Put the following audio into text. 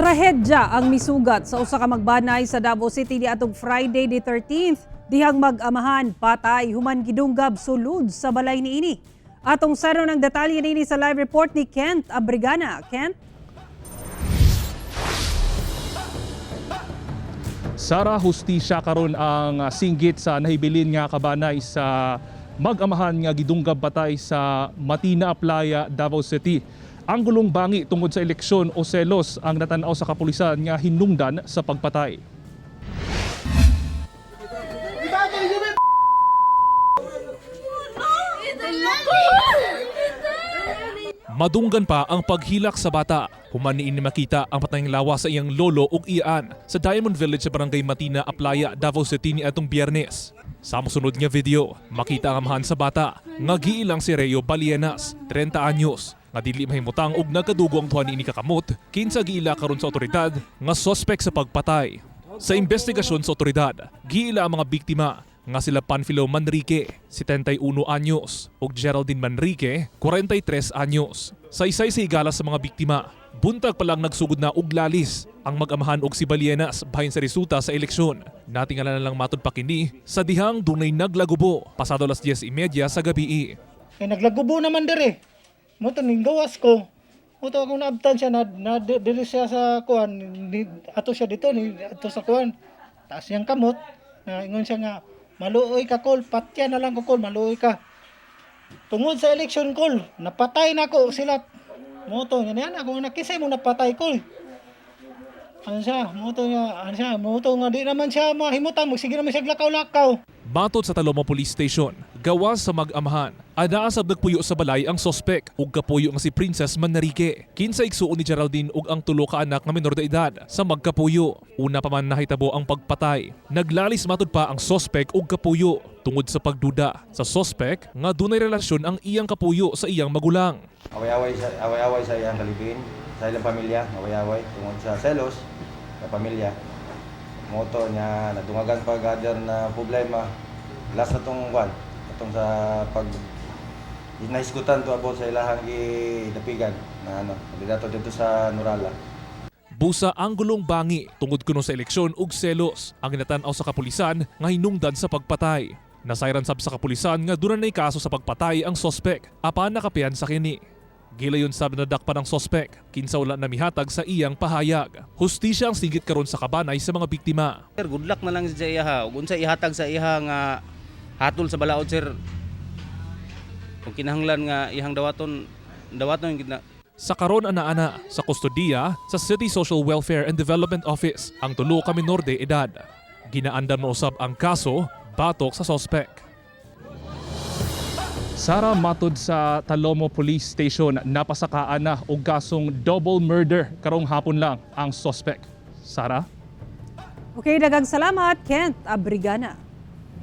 Trahedya ang misugat sa usa ka magbanay sa Davao City niadtong Friday the 13th, dihang mag-amahan patay human gidunggab sulod sa balay niini. Atong saron ang detalye niini sa live report ni Kent Abrigana. Kent? Sara, hustisya karon ang singgit sa nahibilin nga kabanay sa mag-amahan nga gidunggab patay sa Matina Playa, Davao City. Ang gulong bangi tungod sa eleksyon o selos ang natanaw sa kapulisan nga hinungdan sa pagpatay. Madunggan pa ang paghilak sa bata. Human niini makita ang patayng lawa sa iyang lolo ug iyaan sa Diamond Village sa Barangay Matina, Aplaya, Davao City ni atong Biyernes. Sa mosunod nga video, makita ang amahan sa bata nga giilang si Reo Balienas, 30 anyos, nga dili mahimutang og nagkadugo ang tuwa niini kakamot kinsa giila karon sa otoridad nga sospek sa pagpatay. Sa investigasyon sa otoridad, giila ang mga biktima nga sila Panfilo Manrique, 71 anyos, ug Geraldine Manrique, 43 anyos. Saysay sa higala sa mga biktima, buntag pa lang nagsugod na og lalis ang mag-amahan og si Balienas bahin sa resulta sa eleksyon. Natingala na lang matud pa kini sa dihang dunay naglagubo pasado alas 10:30 sa gabi. Kay naglagubo naman dire. Mo to ning gawas ko. Mo to akong naabtan siya na, na diri siya sa kuan ni, ato siya dito ni ato sa kuan. Taas niyang kamot. Na ingon siya nga maluoy ka, kol, patya na lang ko, kol, maluoy ka. Tungod sa election, kol, napatay na ko sila. Mo to nga niyan ako nakisay mo napatay, kol. Ano siya, mo to nga, ano siya, mo to nga di naman siya mahimutang, magsige naman siya lakaw-lakaw. Matod sa Talomo Police Station, gawas sa mag-amahan, anaa sab nagpuyo sa balay ang sospek ug kapuyo nga si Princess Manrique. Kinsa igsuon ni Geraldine ug ang tulo ka anak nga minor de edad sa magkapuyo. Una pa man nahitabo ang pagpatay. Naglalis matud pa ang sospek ug kapuyo tungod sa pagduda sa sospek nga dunay relasyon ang iyang kapuyo sa iyang magulang. Away-away sa iyang kalibin, sa ilang pamilya, away-away tungod sa selos sa pamilya. Moto niya nadungagan pa gather na problema. Last na tong kwan, atong sa pag nahisgutan to about sa ilahang gidapigan na ano, kandidato dito sa Norala. Busa ang gulong bangi tungod kuno sa eleksyon ug selos ang ginatan-aw sa kapulisan nga hinungdan sa pagpatay. Nasayran sab sa kapulisan nga dunay kaso sa pagpatay ang sospek apan nakapian sa kini. Gilayon sab nadakpan ang sospek kinsa wala na mihatag sa iyang pahayag. Hustisya ang singgit karon sa kabanay sa mga biktima. Sir, good luck na lang sa iya ha. Ug unsa ihatag sa iya nga hatol sa balaod, sir. Kung kinahanglan nga iyang dawaton, dawaton gid na. Sa karon ana-ana sa kustodiya sa City Social Welfare and Development Office ang tulo ka minor de edad. Ginaandam na usab ang kaso batok sa sospek. Sara, matod sa Talomo Police Station, napasakaan na og kasong double murder karong hapon lang ang sospek. Sara? Okay, daghang salamat, Kent Abrigana.